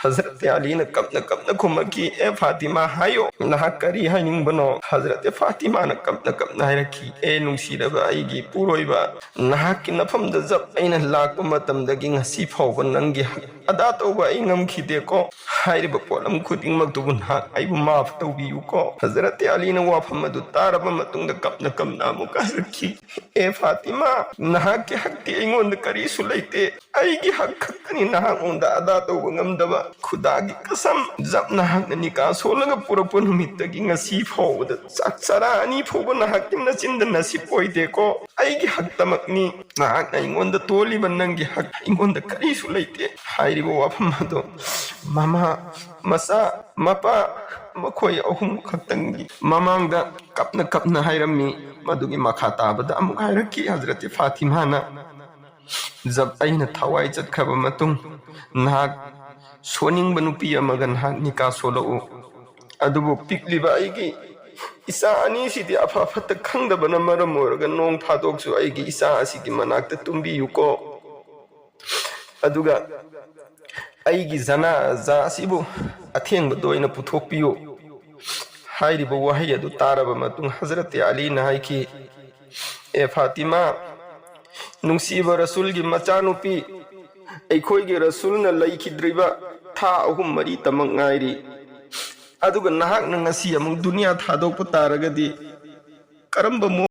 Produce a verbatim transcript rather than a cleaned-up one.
ꯍꯖꯔꯠ ꯑꯂꯤꯅ ꯀꯞꯅ ꯀꯞꯅ ꯈꯨꯝꯃꯛꯈꯤ, "ꯑꯦ ꯐꯥꯇꯤꯃꯥ, ꯍꯥꯏꯌꯣ, ꯅꯍꯥꯛ ꯀꯔꯤ ꯍꯥꯏꯅꯤꯡꯕꯅꯣ?" ꯍꯖꯔꯠ ꯐꯥꯇꯤꯃꯥꯅ ꯀꯞꯅ ꯀꯞꯅ ꯍꯥꯏꯔꯛꯈꯤ, "ꯑꯦ ꯅꯨꯡꯁꯤꯔꯕ ꯑꯩꯒꯤ ꯏꯄꯨꯔꯣꯏꯕ, ꯅꯍꯥꯛꯀꯤ ꯅꯐꯝꯗ ꯖꯞ ꯑꯩꯅ ꯂꯥꯛꯄ ꯃꯇꯝꯗꯒꯤ ꯉꯁꯤ ꯐꯥꯎꯕ ꯅꯪꯒꯤ ꯍꯛ ꯑꯗꯥ ꯇꯧꯕ ꯑꯩ ꯉꯝꯈꯤꯗꯦꯀꯣ꯫ ꯍꯥꯏꯔꯤꯕ ꯄꯣꯠꯂꯝ ꯈꯨꯗꯤꯡꯃꯛꯇꯨꯕꯨ ꯅꯍꯥꯛ ꯑꯩꯕꯨ ꯃꯥꯐ ꯇꯧꯕꯤꯌꯨꯀꯣ꯫" ꯍꯖꯔꯠ ꯑꯂꯤꯅ ꯋꯥꯐꯝ ꯑꯗꯨ ꯇꯥꯔꯕ ꯃꯇꯨꯡꯗ ꯀꯞꯅ ꯀꯞꯅ ꯑꯃꯨꯛꯀ ꯍꯥꯏꯔꯛꯈꯤ, "ꯑꯦ ꯐꯥꯇꯤꯃꯥ, ꯅꯍꯥꯛꯀꯤ ꯍꯛꯇꯤ ꯑꯩꯉꯣꯟꯗ ꯀꯔꯤꯁꯨ ꯂꯩꯇꯦ꯫ ꯑꯩꯒꯤ ꯍꯛ ꯈꯛꯇꯅꯤ ꯅꯍꯥꯛꯉꯣꯟꯗ ꯑꯗꯥ ꯇꯧꯕ ꯉꯝꯗꯕ꯫ ꯈꯨꯗꯥꯒꯤ ꯀꯁꯝ, ꯖꯞ ꯅꯍꯥꯛꯅ ꯅꯤꯀꯥ ꯁꯣꯜꯂꯒ ꯄꯨꯔꯛꯄ ꯅꯨꯃꯤꯠꯇꯒꯤ ꯉꯁꯤ ꯐꯥꯎꯕꯗ ꯆꯥꯛ ꯆꯔꯥ ꯑꯅꯤ ꯐꯥꯎꯕ ꯅꯍꯥꯛꯀꯤ ꯅꯆꯤꯟꯗ ꯅꯁꯤꯞ ꯑꯣꯏꯗꯦꯀꯣ꯫ ꯑꯩꯒꯤ ꯍꯛꯇꯃꯛꯅꯤ ꯅꯍꯥꯛꯅ ꯑꯩꯉꯣꯟꯗ ꯇꯣꯜꯂꯤꯕ, ꯅꯪꯒꯤ ꯍꯛ ꯑꯩꯉꯣꯟꯗ ꯀꯔꯤꯁꯨ ꯂꯩꯇꯦ꯫" ꯍꯥꯏꯔꯤꯕ ꯋꯥꯐꯝ ꯑꯗꯨ ꯃꯃꯥ, ꯃꯆꯥ, ꯃꯄꯥ, ꯃꯈꯣꯏ ꯑꯍꯨꯝ ꯈꯛꯇꯪꯒꯤ ꯃꯃꯥꯡꯗ ꯀꯞꯅ ꯀꯞꯅ ꯍꯥꯏꯔꯝꯃꯤ꯫ ꯃꯗꯨꯒꯤ ꯃꯈꯥ ꯇꯥꯕꯗ ꯑꯃꯨꯛ ꯍꯥꯏꯔꯛꯈꯤ ꯍꯖꯔꯠ ꯐꯥꯇꯤꯃꯥꯅ, "ꯖꯕ ꯑꯩꯅ ꯊꯋꯥꯏ ꯆꯠꯈ꯭ꯔꯕ ꯃꯇꯨꯡ ꯅꯍꯥꯛ ꯁꯣꯟꯅꯤꯡꯕ ꯅꯨꯄꯤ ꯑꯃꯒ ꯅꯍꯥꯛ ꯅꯤꯀꯥ ꯁꯣꯜꯂꯛꯎ꯫ ꯑꯗꯨꯕꯨ ꯄꯤꯛꯂꯤꯕ ꯑꯩꯒꯤ ꯏꯆꯥ ꯑꯅꯤꯁꯤꯗꯤ ꯑꯐ ꯐꯠꯇ ꯈꯪꯗꯕꯅ ꯃꯔꯝ ꯑꯣꯏꯔꯒ ꯅꯣꯡ ꯐꯥꯗꯣꯛꯁꯨ ꯑꯩꯒꯤ ꯏꯆꯥ ꯑꯁꯤꯒꯤ ꯃꯅꯥꯛꯇ ꯇꯨꯝꯕꯤꯌꯨꯀꯣ꯫ ꯑꯗꯨꯒ ꯑꯩꯒꯤ ꯖꯅꯥꯖꯥ ꯑꯁꯤꯕꯨ ꯑꯊꯦꯡꯕꯗ ꯑꯣꯏꯅ ꯄꯨꯊꯣꯛꯄꯤꯌꯨ꯫" ꯍꯥꯏꯔꯤꯕ ꯋꯥꯍꯩ ꯑꯗꯨ ꯇꯥꯔꯕ ꯃꯇꯨꯡ ꯍꯖꯔꯠ ꯑꯂꯤꯅ ꯍꯥꯏꯈꯤ, "ꯑꯦ ꯐꯥꯇꯤꯃꯥ, ꯅꯨꯡꯁꯤꯕ ꯔꯁꯨꯜꯒꯤ ꯃꯆꯥꯅꯨꯄꯤ, ꯑꯩꯈꯣꯏꯒꯤ ꯔꯁꯨꯜꯅ ꯂꯩꯈꯤꯗ꯭ꯔꯤꯕ ꯊꯥ ꯑꯍꯨꯝ ꯃꯔꯤꯇꯃꯛ ꯉꯥꯏꯔꯤ꯫ ꯑꯗꯨꯒ ꯅꯍꯥꯛꯅ ꯉꯁꯤ ꯑꯃꯨꯛ ꯗꯨꯅꯤꯌꯥ ꯊꯥꯗꯣꯛꯄ ꯇꯥꯔꯒꯗꯤ ꯀꯔꯝꯕ